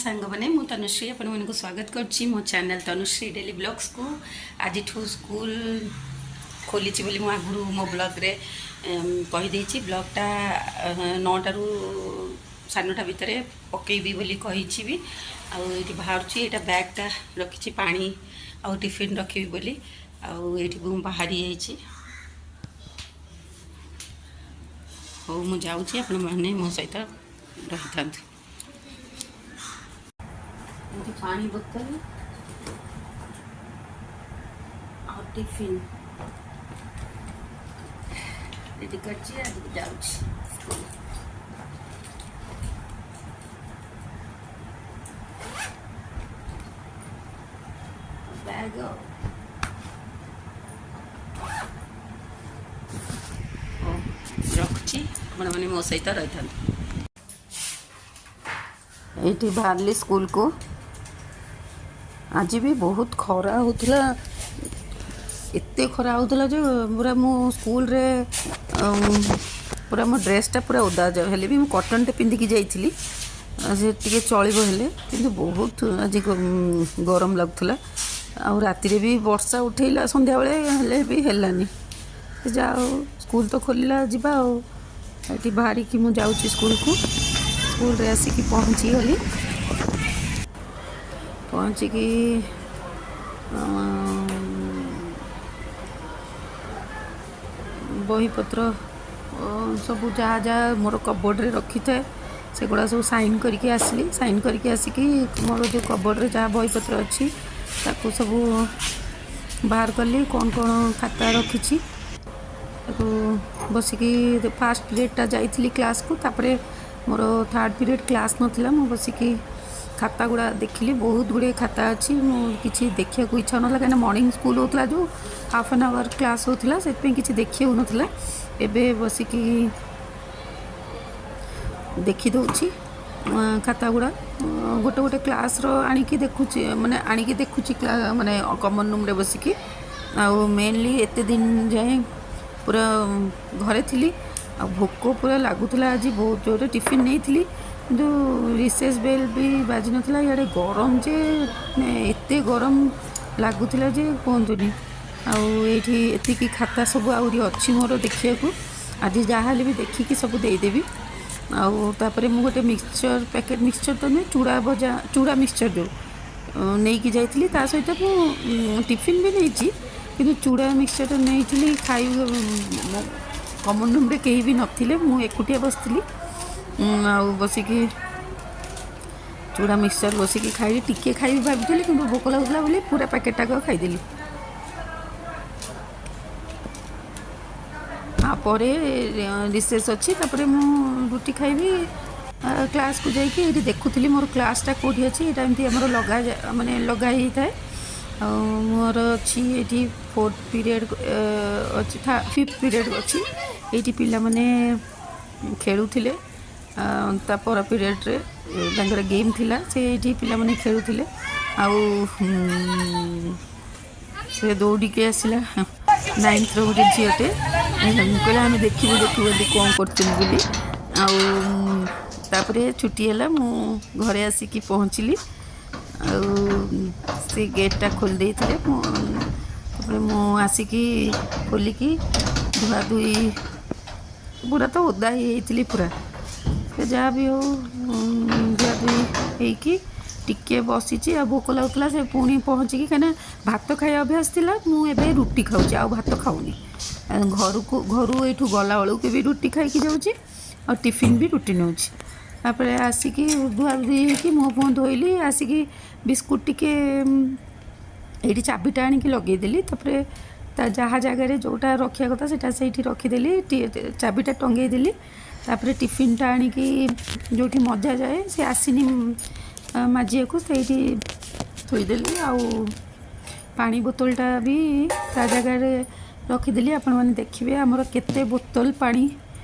ସାଙ୍ଗମାନେ, ମୁଁ ତନୁଶ୍ରୀ ଆପଣମାନଙ୍କୁ ସ୍ୱାଗତ କରୁଛି ମୋ ଚ୍ୟାନେଲ୍ ତନୁଶ୍ରୀ ଡେଲି ବ୍ଲଗ୍ସକୁ। ଆଜିଠୁ ସ୍କୁଲ ଖୋଲିଛି ବୋଲି ମୁଁ ଆଗରୁ ମୋ ବ୍ଲଗ୍ରେ କହିଦେଇଛି। ବ୍ଲଗ୍ଟା 9ଟାରୁ 9:30 ଭିତରେ ପକେଇବି ବୋଲି କହିଛି ବି। ଆଉ ଏଇଠି ବାହାରୁଛି, ଏଇଟା ବ୍ୟାଗ୍ଟା ରଖିଛି, ପାଣି ଆଉ ଟିଫିନ୍ ରଖିବି ବୋଲି। ଆଉ ଏଇଠି ମୁଁ ବାହାରି ଯାଇଛି। ହଉ, ମୁଁ ଯାଉଛି, ଆପଣମାନେ ମୋ ସହିତ ରହିଥାନ୍ତୁ। ଏଠି ପାଣି ବୋତଲ ଆଉ ଟିଫିନ୍ ରେଡ଼ି କରିଛି। ଆଜି ଯାଉଛି ସ୍କୁଲ। ବ୍ୟାଗ ହଉ, ରଖୁଛି, ଆପଣମାନେ ମୋ ସହିତ ରହିଥାନ୍ତୁ। ଏଇଠି ବାହାରିଲି ସ୍କୁଲକୁ। ଆଜି ବି ବହୁତ ଖରା ହେଉଥିଲା। ଏତେ ଖରା ହେଉଥିଲା ଯେ ପୁରା ମୁଁ ସ୍କୁଲରେ ପୁରା ମୋ ଡ୍ରେସ୍ଟା ପୁରା ଓଦା ହେଲେ ବି ମୁଁ କଟନ୍ଟେ ପିନ୍ଧିକି ଯାଇଥିଲି, ସେ ଟିକେ ଚଳିବ ହେଲେ, କିନ୍ତୁ ବହୁତ ଆଜି ଗରମ ଲାଗୁଥିଲା। ଆଉ ରାତିରେ ବି ବର୍ଷା ଉଠେଇଲା ସନ୍ଧ୍ୟାବେଳେ, ହେଲେ ବି ହେଲାନି। ଯାହା ହଉ, ସ୍କୁଲ ତ ଖୋଲିଲା, ଯିବା। ଆଉ ଏଠି ବାହାରିକି ମୁଁ ଯାଉଛି ସ୍କୁଲକୁ। ସ୍କୁଲରେ ଆସିକି ପହଞ୍ଚିଗଲି। ପହଞ୍ଚିକି ବହିପତ୍ର ସବୁ ଯାହା ଯାହା ମୋର କବୋର୍ଡ଼ରେ ରଖିଥାଏ, ସେଗୁଡ଼ା ସବୁ ସାଇନ୍ କରିକି ଆସିଲି। ସାଇନ୍ କରିକି ଆସିକି ମୋର ଯେଉଁ କବୋର୍ଡ଼ରେ ଯାହା ବହିପତ୍ର ଅଛି, ତାକୁ ସବୁ ବାହାର କଲି। କ'ଣ କ'ଣ ଖାତା ରଖିଛି, ତାକୁ ବସିକି ଫାର୍ଷ୍ଟ ପିରିୟଡ଼ଟା ଯାଇଥିଲି କ୍ଲାସ୍କୁ। ତାପରେ ମୋର ଥାର୍ଡ଼ ପିରିୟଡ଼ କ୍ଲାସ୍ ନଥିଲା। ମୁଁ ବସିକି ଖାତା ଗୁଡ଼ା ଦେଖିଲି। ବହୁତ ଗୁଡ଼ିଏ ଖାତା ଅଛି। ମୁଁ କିଛି ଦେଖିବାକୁ ଇଚ୍ଛା ହେଉନଥିଲା, କାହିଁକିନା ମର୍ଣ୍ଣିଂ ସ୍କୁଲ୍ ହେଉଥିଲା, ଯେଉଁ ହାଫ୍ ଆନ୍ ଆୱାର କ୍ଲାସ୍ ହେଉଥିଲା, ସେଥିପାଇଁ କିଛି ଦେଖି ହେଉନଥିଲା। ଏବେ ବସିକି ଦେଖିଦେଉଛି ଖାତା ଗୁଡ଼ା। ଗୋଟେ ଗୋଟେ କ୍ଲାସ୍ର ଆଣିକି ଦେଖୁଛି, ମାନେ ଆଣିକି ଦେଖୁଛି, ମାନେ କମନ୍ ରୁମ୍ରେ ବସିକି। ଆଉ ମେନଲି ଏତେ ଦିନ ଯାଏଁ ପୁରା ଘରେ ଥିଲି ଆଉ ଭୋକ ପୁରା ଲାଗୁଥିଲା ଆଜି ବହୁତ ଜୋରରେ। ଟିଫିନ୍ ନେଇଥିଲି, କିନ୍ତୁ ରିସେସ୍ ବେଲ୍ ବି ବାଜିନଥିଲା। ଇଆଡ଼େ ଗରମ ଯେ, ଏତେ ଗରମ ଲାଗୁଥିଲା ଯେ କୁହନ୍ତୁନି। ଆଉ ଏଇଠି ଏତିକି ଖାତା ସବୁ ଆହୁରି ଅଛି ମୋର ଦେଖିବାକୁ। ଆଜି ଯାହାହେଲେ ବି ଦେଖିକି ସବୁ ଦେଇଦେବି। ଆଉ ତାପରେ ମୁଁ ଗୋଟେ ମିକ୍ସଚର୍ ପ୍ୟାକେଟ୍, ମିକ୍ସଚର୍ ତ ନୁହେଁ, ଚୁଡ଼ା ଭଜା, ଚୁଡ଼ା ମିକ୍ସଚର୍ ଯେଉଁ ନେଇକି ଯାଇଥିଲି, ତା ସହିତ ମୁଁ ଟିଫିନ୍ ବି ନେଇଛି, କିନ୍ତୁ ଚୁଡ଼ା ମିକ୍ସଚର୍ ନେଇଥିଲି ଖାଇ। କମନ୍ ରୁମ୍ରେ କେହି ବି ନଥିଲେ, ମୁଁ ଏକୁଟିଆ ବସିଥିଲି। ଆଉ ବସିକି ଚୁଡ଼ା ମିକ୍ସଚର୍ ବସିକି ଖାଇଲି। ଟିକେ ଖାଇବି ଭାବିଥିଲି, କିନ୍ତୁ ଭୋକ ଲାଗୁଥିଲା ବୋଲି ପୁରା ପ୍ୟାକେଟ୍ଟାକୁ ଖାଇଦେଲି। ତାପରେ ରିସେସ୍ ଅଛି, ତାପରେ ମୁଁ ରୁଟି ଖାଇବି କ୍ଲାସ୍କୁ ଯାଇକି। ଏଇଠି ଦେଖୁଥିଲି ମୋର କ୍ଲାସ୍ଟା କେଉଁଠି ଅଛି। ଏଇଟା ଏମିତି ଆମର ଲଗା, ମାନେ ଲଗା ହେଇଥାଏ। ଆଉ ମୋର ଅଛି ଏଇଠି ଫୋର୍ଥ ପିରିୟଡ଼ ଅଛି, ଫିଫ୍ଥ ପିରିୟଡ଼ ଅଛି। ଏଇଠି ପିଲାମାନେ ଖେଳୁଥିଲେ। ତା ପର ପିରିୟଡ଼ରେ ତାଙ୍କର ଗେମ୍ ଥିଲା, ସେ ଏଇଠି ପିଲାମାନେ ଖେଳୁଥିଲେ। ଆଉ ସେ ଦୌଡ଼ିକି ଆସିଲା ନାଇନ୍ଥର ଗୋଟେ ଝିଅଟେ, କହିଲା ଆମେ ଦେଖିବୁ ଦେଖିବୁ ବୋଲି, କ'ଣ କରୁଛନ୍ତି ବୋଲି। ଆଉ ତାପରେ ଛୁଟି ହେଲା, ମୁଁ ଘରେ ଆସିକି ପହଞ୍ଚିଲି। ଆଉ ସେ ଗେଟ୍ଟା ଖୋଲି ଦେଇଥିଲେ। ମୁଁ ତାପରେ ମୁଁ ଆସିକି ଖୋଲିକି ଧୁଆ ଧୁଇ, ପୁରା ତ ଓଦା ହେଇଯାଇଥିଲି ପୁରା। ସେ ଯାହା ବି ହଉ, ଧୁଆ ଧୁଇ ହେଇକି ଟିକେ ବସିଛି। ଆଉ ଭୋକ ଲାଗୁଥିଲା। ସେ ପୁଣି ପହଞ୍ଚିକି, କାହିଁକିନା ଭାତ ଖାଇବା ଅଭ୍ୟାସ ଥିଲା, ମୁଁ ଏବେ ରୁଟି ଖାଉଛି, ଆଉ ଭାତ ଖାଉନି। ଘରକୁ, ଘରୁ ଏଇଠୁ ଗଲାବେଳକୁ ବି ରୁଟି ଖାଇକି ଯାଉଛି ଆଉ ଟିଫିନ୍ ବି ରୁଟି ନେଉଛି। ତାପରେ ଆସିକି ଧୁଆ ଧୁଇ ହେଇକି ମୁହଁ ଫୁହଁ ଧୋଇଲି। ଆସିକି ବିସ୍କୁଟ୍ ଟିକେ, ଏଇଠି ଚାବିଟା ଆଣିକି ଲଗେଇଦେଲି। ତାପରେ ତା ଯାହା ଜାଗାରେ ଯେଉଁଟା ରଖିବା କଥା, ସେଇଟା ସେଇଠି ରଖିଦେଲି, ଚାବିଟା ଟଙ୍ଗେଇଦେଲି। ତାପରେ ଟିଫିନ୍ଟା ଆଣିକି ଯେଉଁଠି ମଜା ଯାଏ, ସେ ଆସିନି ମାଜିବାକୁ, ସେଇଠି ଥୋଇଦେଲି। ଆଉ ପାଣି ବୋତଲଟା ବି ତା ଜାଗାରେ ରଖିଦେଲି। ଆପଣମାନେ ଦେଖିବେ ଆମର କେତେ ବୋତଲ ପାଣି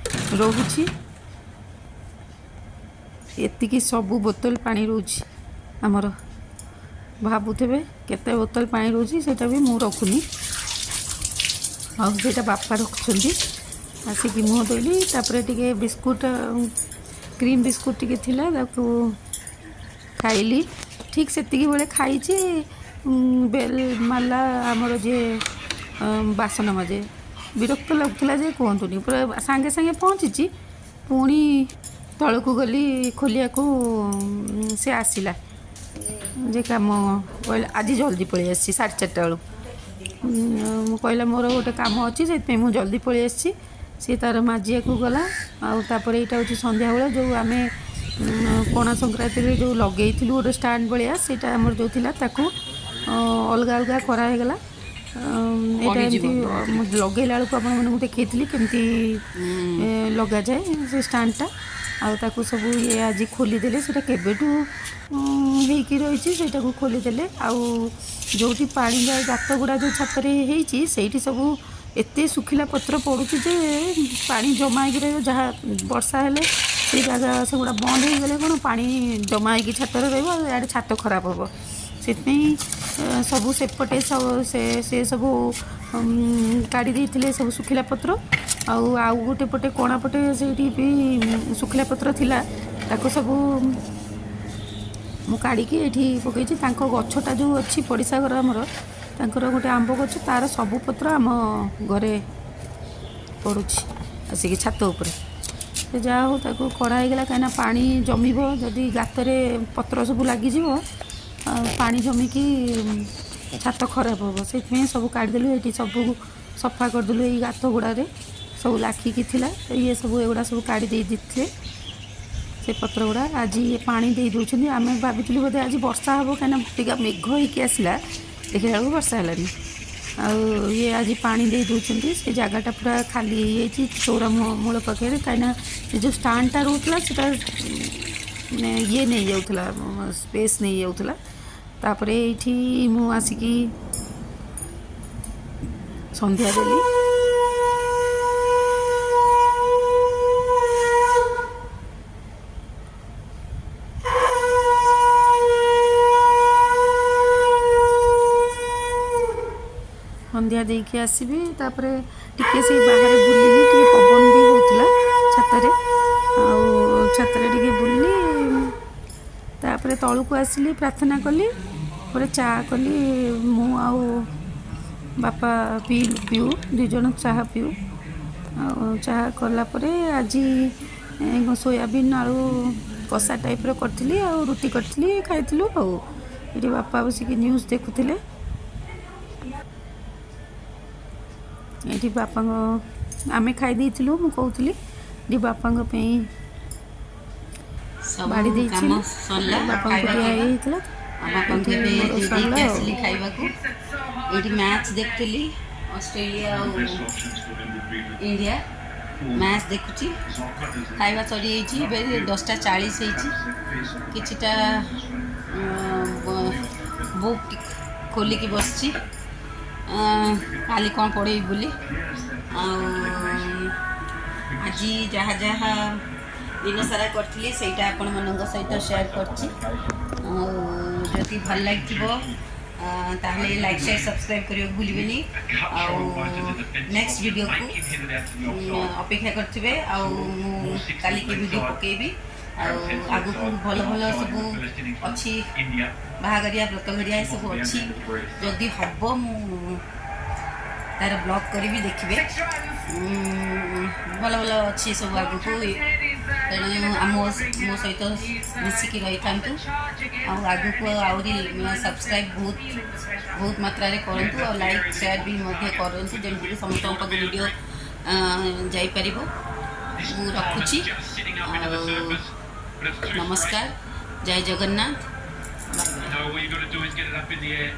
ରହୁଛି। ଏତିକି ସବୁ ବୋତଲ ପାଣି ରହୁଛି ଆମର। ଭାବୁଥିବେ କେତେ ବୋତଲ ପାଣି ରହୁଛି। ସେଇଟା ବି ମୁଁ ରଖୁନି ଆଉ, ସେଇଟା ବାପା ରଖୁଛନ୍ତି। ଆସିକି ମୁହଁ ଧୋଇଲି। ତାପରେ ଟିକେ ବିସ୍କୁଟ, କ୍ରିମ୍ ବିସ୍କୁଟ ଟିକେ ଥିଲା, ତାକୁ ଖାଇଲି। ଠିକ୍ ସେତିକି ବେଳେ ଖାଇଛି, ବେଲ୍ ମାରିଲା ଆମର ଯିଏ ବାସନ ମାଜେ। ବିରକ୍ତ ଲାଗୁଥିଲା ଯେ କୁହନ୍ତୁନି। ପୁରା ସାଙ୍ଗେ ସାଙ୍ଗେ ପହଞ୍ଚିଛି, ପୁଣି ତଳକୁ ଗଲି ଖୋଲିବାକୁ। ସେ ଆସିଲା ଯେ କାମ କହିଲା, ଆଜି ଜଲ୍ଦି ପଳେଇ ଆସିଛି 4:30 ବେଳକୁ। ମୁଁ କହିଲା, ମୋର ଗୋଟେ କାମ ଅଛି, ସେଥିପାଇଁ ମୁଁ ଜଲ୍ଦି ପଳେଇ ଆସିଛି। ସିଏ ତାର ମାଜିବାକୁ ଗଲା। ଆଉ ତାପରେ ଏଇଟା ହେଉଛି ସନ୍ଧ୍ୟାବେଳେ, ଯେଉଁ ଆମେ ପଣା ସଂକ୍ରାନ୍ତିରେ ଯେଉଁ ଲଗେଇଥିଲୁ ଗୋଟେ ଷ୍ଟାଣ୍ଡ ଭଳିଆ, ସେଇଟା ଆମର ଯେଉଁ ଥିଲା, ତାକୁ ଅଲଗା ଅଲଗା କରାହେଇଗଲା। ଏଇଟା ଏମିତି ମୁଁ ଲଗେଇଲା ବେଳକୁ ଆପଣମାନଙ୍କୁ ଦେଖେଇଥିଲି କେମିତି ଲଗାଯାଏ ସେ ଷ୍ଟାଣ୍ଡଟା। ଆଉ ତାକୁ ସବୁ ଇଏ ଆଜି ଖୋଲିଦେଲେ। ସେଇଟା କେବେଠୁ ହେଇକି ରହିଛି, ସେଇଟାକୁ ଖୋଲିଦେଲେ। ଆଉ ଯେଉଁଠି ପାଣି ଯାଏ, ଗାତ ଗୁଡ଼ା ଯେଉଁ ଛାତରେ ହେଇଛି, ସେଇଠି ସବୁ ଏତେ ଶୁଖିଲା ପତ୍ର ପଡ଼ୁଛି ଯେ ପାଣି ଜମା ହେଇକି ରହିବ। ଯାହା ବର୍ଷା ହେଲେ ସେଇ ଜାଗା ସେଗୁଡ଼ା ବନ୍ଦ ହେଇଗଲେ କ'ଣ ପାଣି ଜମା ହେଇକି ଛାତରେ ରହିବ ଆଉ ଇଆଡ଼େ ଛାତ ଖରାପ ହେବ। ସେଥିପାଇଁ ସବୁ ସେପଟେ ସେ ସେ ସବୁ କାଢ଼ି ଦେଇଥିଲେ ସବୁ ଶୁଖିଲା ପତ୍ର। ଆଉ ଆଉ ଗୋଟେ ପଟେ କଣା ପଟେ ସେଇଠି ବି ଶୁଖିଲା ପତ୍ର ଥିଲା, ତାକୁ ସବୁ ମୁଁ କାଢ଼ିକି ଏଇଠି ପକେଇଛି। ତାଙ୍କ ଗଛଟା ଯେଉଁ ଅଛି, ପଡ଼ିଶା ଘର ଆମର, ତାଙ୍କର ଗୋଟେ ଆମ୍ବ ଗଛ, ତାର ସବୁ ପତ୍ର ଆମ ଘରେ ପଡ଼ୁଛି ଆସିକି ଛାତ ଉପରେ। ସେ ଯାହା ହଉ ତାକୁ କଢ଼ା ହେଇଗଲା, କାହିଁକିନା ପାଣି ଜମିବ ଯଦି ଗାତରେ ପତ୍ର ସବୁ ଲାଗିଯିବ ଆଉ ପାଣି ଜମିକି ଛାତ ଖରାପ ହେବ। ସେଇଥିପାଇଁ ସବୁ କାଢ଼ିଦେଲୁ। ଏଇଠି ସବୁ ସଫା କରିଦେଲୁ। ଏଇ ଗାତ ଗୁଡ଼ାରେ ସବୁ ଲାଖିକି ଥିଲା, ଇଏ ସବୁ ଏଗୁଡ଼ା ସବୁ କାଢ଼ି ଦେଇ ଦେଇଥିଲେ ସେ ପତ୍ର ଗୁଡ଼ା। ଆଜି ଇଏ ପାଣି ଦେଇ ଦେଉଛନ୍ତି। ଆମେ ଭାବିଥିଲୁ ବୋଧେ ଆଜି ବର୍ଷା ହେବ, କାହିଁକିନା ଟିକେ ମେଘ ହେଇକି ଆସିଲା। ଦେଖିଲା ବେଳକୁ ବର୍ଷା ହେଲାନି। ଆଉ ଇଏ ଆଜି ପାଣି ଦେଇ ଦେଉଛନ୍ତି। ସେ ଜାଗାଟା ପୁରା ଖାଲି ହେଇଯାଇଛି ଚଉରା ମୂଳ ପାଖରେ, କାହିଁକିନା ସେ ଯେଉଁ ଷ୍ଟାଣ୍ଡଟା ରହୁଥିଲା, ସେଟା ମାନେ ଇଏ ନେଇଯାଉଥିଲା, ସ୍ପେସ୍ ନେଇଯାଉଥିଲା। ତାପରେ ଏଇଠି ମୁଁ ଆସିକି ସନ୍ଧ୍ୟା ଦେଲି। ସନ୍ଧ୍ୟା ଦେଇକି ଆସିବି, ତାପରେ ଟିକେ ସେଇ ବାହାରେ ବୁଲିଲି। ଟିକେ ପବନ ବି ହେଉଥିଲା ଛାତରେ। ଆଉ ଛାତରେ ଟିକେ ବୁଲିଲି, ତାପରେ ତଳକୁ ଆସିଲି, ପ୍ରାର୍ଥନା କଲି, ତାପରେ ଚା କଲି। ମୁଁ ଆଉ ବାପା ପିଉ, ଦୁଇ ଜଣ ଚାହା ପିଉ। ଆଉ ଚାହା କଲା ପରେ ଆଜି ସୋୟାବିନ୍ ଆଳୁ କଷା ଟାଇପ୍ର କରିଥିଲି ଆଉ ରୁଟି କରିଥିଲି, ଖାଇଥିଲୁ। ଆଉ ଏଠି ବାପା ବସିକି ନ୍ୟୁଜ୍ ଦେଖୁଥିଲେ। ଏଠି ବାପାଙ୍କ ଆମେ ଖାଇ ଦେଇଥିଲୁ, ମୁଁ କହୁଥିଲି। ଏଠି ବାପାଙ୍କ ପାଇଁ ସବୁ ବାଢ଼ି ଦେଇଛି। କାମ ସରିଲା, ବାପାଙ୍କୁ ଖାଇବା ଦିଆ ପିଇବା। ହେଇଯାଇଥିଲା। ଆଉ ବାପାଙ୍କୁ ଏଠି ଏବେ ମୋର ଦେଇକି ସରିଲା ଆଉ। ଆସିଲି ଖାଇବାକୁ। ଏଇଠି ମ୍ୟାଚ୍ ଦେଖୁଥିଲି, ଅଷ୍ଟ୍ରେଲିଆ ଆଉ ଇଣ୍ଡିଆ ମ୍ୟାଚ୍ ଦେଖୁଛି। ଖାଇବା ସରିଯାଇଛି। ଏବେ 10:40 ହେଇଛି। କିଛିଟା ବୁକ୍ ଖୋଲିକି ବସିଛି, କାଲି କ'ଣ ପଢ଼େଇବି ବୋଲି। ଆଉ ଆଜି ଯାହା ଯାହା ଦିନ ସାରା କରିଥିଲି, ସେଇଟା ଆପଣମାନଙ୍କ ସହିତ ସେୟାର କରିଛି। ଆଉ ଯଦି ଭଲ ଲାଗିଥିବ, ତାହେଲେ ଲାଇକ୍, ସେୟାର, ସବସ୍କ୍ରାଇବ୍ କରିବାକୁ ଭୁଲିବେନି। ଆଉ ନେକ୍ସଟ ଭିଡ଼ିଓକୁ ଅପେକ୍ଷା କରିଥିବେ। ଆଉ ମୁଁ କାଲିକି ଭିଡ଼ିଓ ପକାଇବି। ଆଉ ଆଗକୁ ଭଲ ଭଲ ସବୁ ଅଛି, ବାହାଘରିଆ, ବ୍ରତଘରିଆ ଏସବୁ ଅଛି। ଯଦି ହବ ମୁଁ ତାର ବ୍ଲଗ୍ କରିବି, ଦେଖିବେ। ଭଲ ଭଲ ଅଛି ସବୁ ଆଗକୁ। ତେଣୁ ମୋ ସହିତ ମିଶିକି ରହିଥାନ୍ତୁ। ଆଉ ଆଗକୁ ଆହୁରି ସବସ୍କ୍ରାଇବ୍ ବହୁତ ବହୁତ ମାତ୍ରାରେ କରନ୍ତୁ ଆଉ ଲାଇକ୍, ସେୟାର ବି ମଧ୍ୟ କରନ୍ତୁ, ଯେମିତିକି ସମସ୍ତଙ୍କ ପାଖକୁ ଭିଡ଼ିଓ ଯାଇପାରିବ। ମୁଁ ରଖୁଛି ଆଉ ନମସ୍କାର, ଜୟ Jagannath, bye bye. No, all you got to do is get it up in the air.